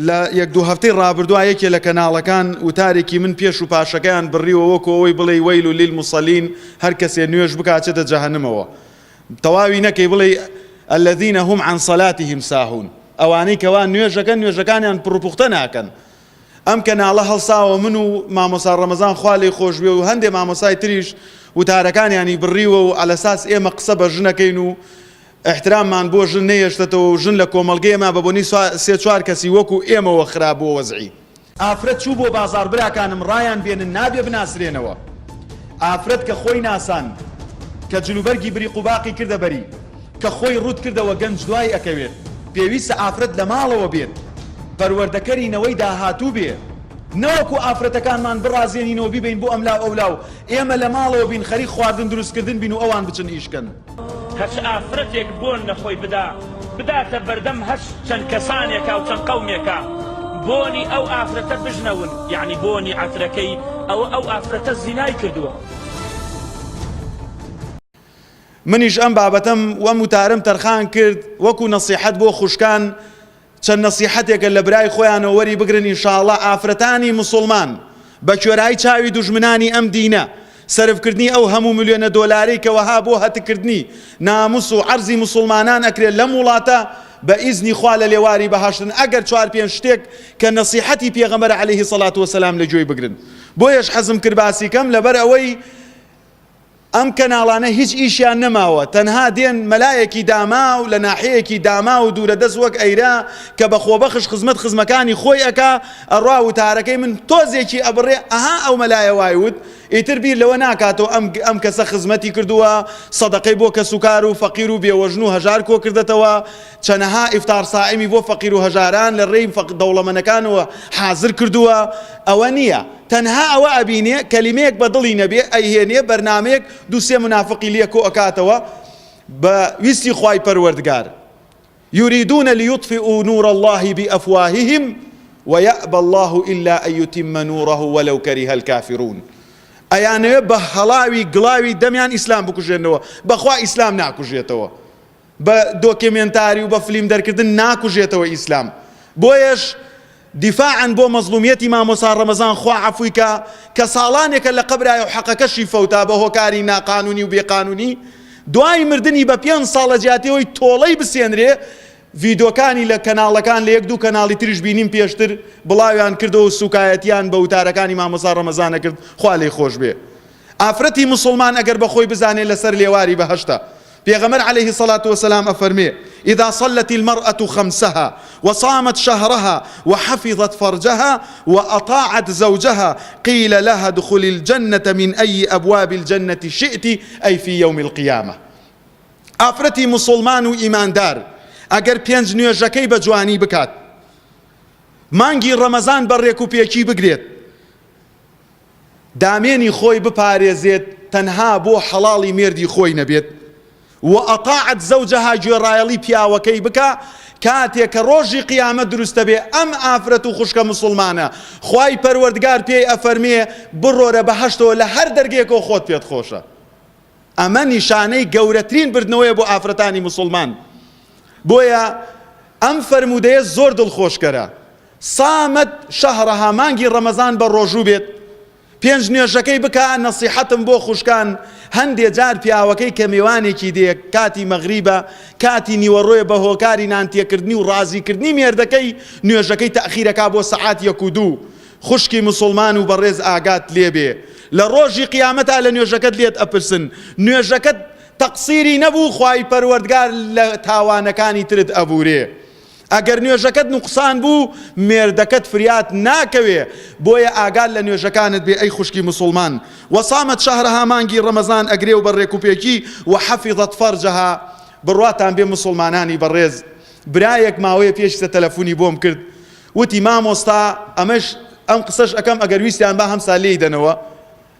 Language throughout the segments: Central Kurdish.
لە یەک دوو هەفتەی ڕابردووا یەکێ لە کەناڵەکان وتارێکی من پێش و پاشەکەیان بڕیوە وەکو ئەوەی بڵێی ویل للمصلین هەر کەسێ نوێژ بکا ئەچێتە جەهەنمەوە تەواوی نەکەی بڵێی الذین هم عن صلاتهم ساهون ئەوانەی کەوا نوێژەکەن نوێژەکانیان پڕوپوختە ناکەن ئەم کەناڵە هەڵساوە من و مامۆسا ڕەمەزان خوا لێی خۆش بێ و هەندێ مامۆسای تریش وتارەکانیانی بڕیوە و عەلەساس ئێمە قسە بە ژنەکەین و ئیحتراممان بۆ ژن نەهێشتەتەوە و ژن لە کۆمەڵگەی ئێمە بە بۆنەی سێ چوار کەسی وەکو ئێمەوە خراپ بووە وەزعی. ئافرەت چوو بۆ بازاڕ براکانم ڕایان بێنن نابێ بناسرێنەوە ئافرەت کە خۆی ناساند کە جلوبەرگی بریق و باقی کردە بەری کە خۆی ڕووت کردەوە گەنج دوای ئەکەوێت پێویستە ئافرەت لە ماڵەوە بێت پەروەردەکەری نەوەی داهاتوو بێ نەوەکو ئافرەتەکانمان بڕازێنینەوە بیبەین بۆ ئەملاو ئەولاو ئێمە لە ماڵەوە بین خەریک خواردن دروستکردن بین و ئەوان بچن ئیش کەن. هەچ ئافرەتێک بۆن لە خۆی بدا بداتە بەردەم هەچ چەند کەسانێکا و چەند قەومێکا بۆنی ئەو ئافرەتە بژنەون یەعنی بۆنی عەترەکەی ئەوە ئەو ئافرەتە زینای کردووە. منیش ئەم بابەتەم و ئەم وتارەم تەرخان کرد وەکو نەسیحەت بۆ خوشکان چەند نەسیحەتێکە لە برای خۆیانەوە وەری بگرن ان شاء اللە ئافرەتانی موسوڵمان بە کوێرایی چاوی دوژمنانی ئەم دینە سەرف کردنی ئەو هەموو ملیۆنە دۆلارەی کە وەها بۆ هەتک کردنی ناموس و عەرزی موسوڵمانان ئەکرێت لەم وڵاتە بە ئیزنی خوا لە لێواری بەهەشتن ئەگەر چوار پێنج شتێک کە نەسیحەتی پێغەمبەرە علیه الصلوة والسلام لە گوێی بگرن بۆیەش حەزم کرد باسی کەم لەبەر ئەوەی ئەم کەناڵانە هیچ ئیشیان نەماوە تەنها دێن مەلایەکی داماو لە ناحیەیەکی داماو و دوورە دەست وەک ئەیرە کە بە خۆبەخش خزمەت خزمەکانی خۆی ئەکا ئەڕوا وتارەکەی من تۆزێکی ئەبڕێ ئەها ئەو مەلایە وای وت ئیتر بیر لەوە ناکاتەوە ئەم ئەم کەسە خزمەتی کردووە سەدەقەی بۆ کەسوکار و فەقیر و بێوەژن و هەژار کۆکردەتەوە چەنەها ئیفتار سائیمی بۆ فەقیر و هەژاران لە ڕێی دەوڵەمەنەکانەوە حازر کردووە ئەوە نییە تەنها ئەوە ئەبینێ کەلیمەیەک بە دڵی نەبێ ئەیهێنێ بەرنامەیەک دوو سێ منافقی لێ کۆ ئەکاتەوە بە ویستی خوای پەروەردگار یریدون لیطفئوا نور الله بافواههم ویأبی الله الا ان یتم نوره ولو کره الکافرون ئەیانەوێ بە هەڵاوی گڵاوی دەمیان ئیسلام بکوژێنەوە بەخوا ئیسلام ناکوژێتەوە بە دۆکێمێنتاری و بە فلیم دەرکردن ناکوژێتەوە ئیسلام بۆیەش دیفاعەن بۆ مەزڵومیەتی مامۆسا ڕەمەزان خوا عەفوی کا کە ساڵانێکە لە قەبرایە و حەقەکەشی فەوتا بە هۆکاری ناقانونی و بێ قانونی دوای مردنی بە پێنج ساڵ لە جیاتی ئەوەی تۆڵەی بسێنرێ ڤیدۆکانی لە کەناڵەکان لە یەک دوو کەناڵی تریش بینیم پێشتر بڵاویان کردەوە و سوکایەتیان بە وتارەکانی مامۆسا ڕەمەزان ئەکرد خوا لێی خۆش بێ ئافرەتی موسڵمان ئەگەر بە خۆی بزانێ لەسەر لێواری بەهەشتە پێغەمبەر علیه الصلوة والسلام ئەفەرموێ، اذا صلت المرأة خمسها وصامت شهرها وحفظت فرجها وأطاعت زوجها قیل لها ادخلی الجنة من ای ابواب الجنة شئت ای فی یوم القیامە. ئافرەتی موسڵمان و ئیماندار ئەگەر پێنج نوێژەکەی بە جوانی بکات، مانگی ڕەمەزان بە ڕێکوپێکی بگرێت، دامێنی خۆی بپارێزێت تەنها بۆ حەڵاڵی مێردی خۆی نەبێت، وأطاعت زوجها گوێڕایەڵی پیاوەکەی بکا، کاتێ کە ڕۆژی قیامەت دروست دەبێ ئەم ئافرەت و خوشکە موسوڵمانە خوای پەروەردگار پێی ئەفەرمێ بڕۆرە بەهەشتەوە لە هەر دەرگەیەکەوە خۆت پێت خۆشە. ئەمە نیشانەی گەورەترین بردنەوەیە بۆ ئافرەتانی موسوڵمان بۆیە ئەم فەرموودەیە زۆر دڵخۆشکەرە صامت شهرها مانگی ڕەمەزان بە ڕۆژوو بێت پێنج نوێژەکەی بکا نەسیحەتم بۆ خوشکان هەندێ جار پیاوەکەی کە مێوانێکی دێ کاتی مەغریبە کاتی نیوەڕۆیە بە هۆکاری نان تێکردنی و ڕازیکردنی مێردەکەی نوێژەکەی تەئخیرەکا بۆ سەعات یەک و دوو خوشکی موسڵمان و بەڕێز ئاگات لێبێ لە ڕۆژی قیامەتا لە نوێژەکەت لێت ئەپرسن نوێژەکەت تەقسیری نەبوو خوای پەروەردگار لە تاوانەکانی ترت ئەبورێ ئەگەر نوێژەکەت نوقسان بوو مێردەکەت فریات ناکەوێ بۆیە ئاگات لە نوێژەکانت بێ ئەی خوشکی موسڵمان وصامت شهرها مانگی ڕەمەزان ئەگرێ و بە ڕێکوپێکی وحفظت فرجها بڕواتان بێ موسڵمانانی بەڕێز برایەک ماوەیە پێشتە تەلەفونی بۆم کرد وتی مامۆستا ئەمەش ئەم قسەش ئەکەم ئەگەر ویستیان با هەمسا لێی دەنەوە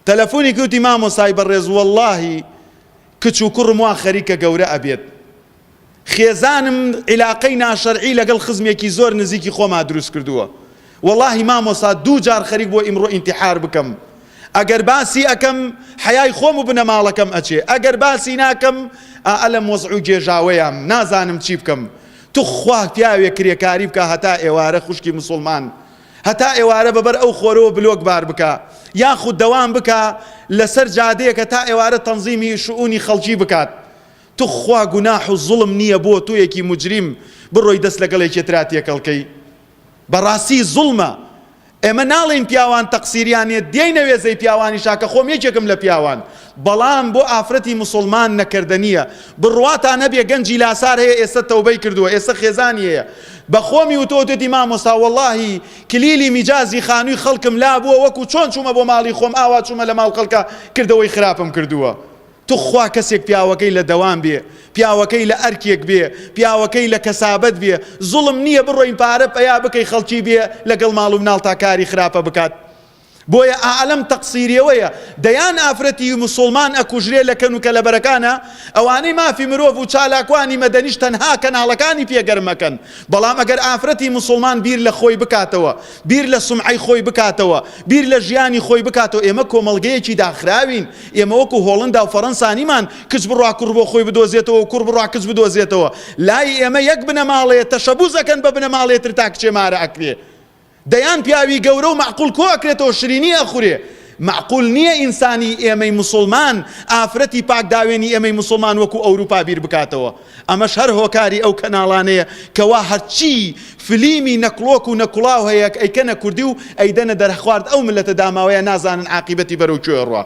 تەلەفونی کرد وتی مامۆستای بەڕێز وەڵاهی کچ و کوڕم وا خەریکە گەورە ئەبێت خێزانم عیلاقەی ناشەرعی لەگەڵ خزمێکی زۆر نزیکی خۆما دروست کردووە وەڵاهی مامۆستا دوو جار خەریک بووە ئیمڕۆ ئینتیحار بکەم ئەگەر باسی ئەکەم حەیای خۆم و بنەماڵەکەم ئەچێ ئەگەر باسی ناکەم ئا ئەلەم وەزع و گێژاوەیام نازانم چی بکەم. توخوا پیاوێک کرێکاری بکا هەتا ئێوارە خوشکی موسوڵمان هەتا ئێوارە بەبەر ئەو خۆرەوە بلۆک بار بکا یاخود دەوام بکا لەسەر جادەیەک هەتا ئێوارە تەنزیمی شئونی خەڵکی بکات توخوا گوناح و زوڵم نیە بۆ تۆیەکی موجریم بڕۆی دەست لەگەڵ یەکێترا تێکەڵ کەی بەڕاستی زوڵمە ئێمە ناڵێین پیاوان تەقسیریان نیە دێینە وێزەی پیاوانیشا کە خۆم یەکێکم لە پیاوان بەڵام بۆ ئافرەتی موسوڵمان نەکردەنیە بڕواتان هەبێ گەنجی لاسار هەیە ئێستا تەوبەی کردووە ئێستا خێزانی هەیە بە خۆمی وتووە وتێتی مامۆستا وەڵاهی کلیلی میجازی خانووی خەڵکم لابووە وەکو چۆن چوومە بۆ ماڵی خۆم ئاوا چوومە لە ماڵ خەڵکا کردەوەی خراپم کردووە توخوا کەسێک پیاوەکەی لە دەوام بێ پیاوەکەی لە ئەرکێک بێ پیاوەکەی لە کەسابەت بێ زوڵم نییە بڕۆین پارە پەیا بکەی خەڵکی بێ لەگەڵ ماڵ و مناڵتا کاری خراپە بکات بۆیە ئا لەم تەقسیریەوەیە دەیان ئافرەتی موسوڵمان ئەکوژرێ لە کەن و کەلەبەرەکانا ئەوانەی مافی مرۆڤ و چالاکوانی مەدەنیش تەنها کەناڵەکانی پێ گەرم ئەکەن بەڵام ئەگەر ئافرەتی موسوڵمان بیر لە خۆی بکاتەوە بیر لە سومعەی خۆی بکاتەوە بیر لە ژیانی خۆی بکاتەوە ئێمە کۆمەڵگەیەکی داخراوین ئێمە وەکو هۆڵندا و فەرەنسا نیمان کچ بڕوا کوڕ بۆ خۆی بدۆزێتەوە و کوڕ بڕوا کچ بدۆزێتەوە لای ئێمە یەک بنەماڵەیە تەشەبوز ئەکەن بە بنەماڵەی تر تا کچێ مارە ئەکرێ دەیان پیاوی گەورە و مەعقول کۆ ئەکرێتەوە شرینی ئەخورێ مەعقول نیە ئینسانی ئێمەی موسوڵمان ئافرەتی پاک داوێنی ئێمەی موسوڵمان وەکو ئەوروپا بیر بکاتەوە ئەمەش هەر هۆکاری ئەو کەناڵانەیە کەوا هەرچی فلیمی نەکڵۆک و نەکوڵاو هەیە ئەیکەنە کوردی و ئەیدەنە دەرخوارد ئەو ملەتە داماوەیە نازانن عاقیبەتی بەرەو کوێ ئەڕوا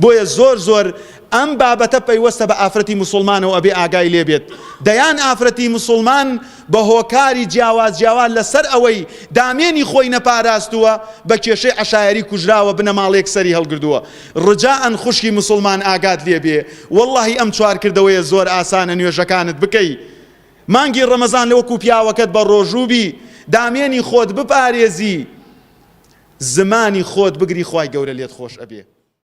بۆیە زۆر زۆر ئەم بابەتە پەیوەستە بە ئافرەتی موسوڵمانەوە ئەبێ ئاگای لێ بێت دەیان ئافرەتی موسوڵمان بە هۆکاری جیاواز جیاواز لەسەر ئەوەی دامێنی خۆی نەپاراستووە بە کێشەی عەشایەری کوژراوە بنەماڵەیەک سەری هەڵگردووە ڕجائەن خوشکی موسوڵمان ئاگات لێ بێ وەڵڵاهی ئەم چوارکردەوەیە زۆر ئاسانە نوێژەکانت بکەی مانگی ڕەمەزان لە وەکو پیاوەکەت بە ڕۆژوو بی دامێنی خۆت بپارێزی زمانی خۆت بگری خوای گەورە لێت خۆش ئەبێ.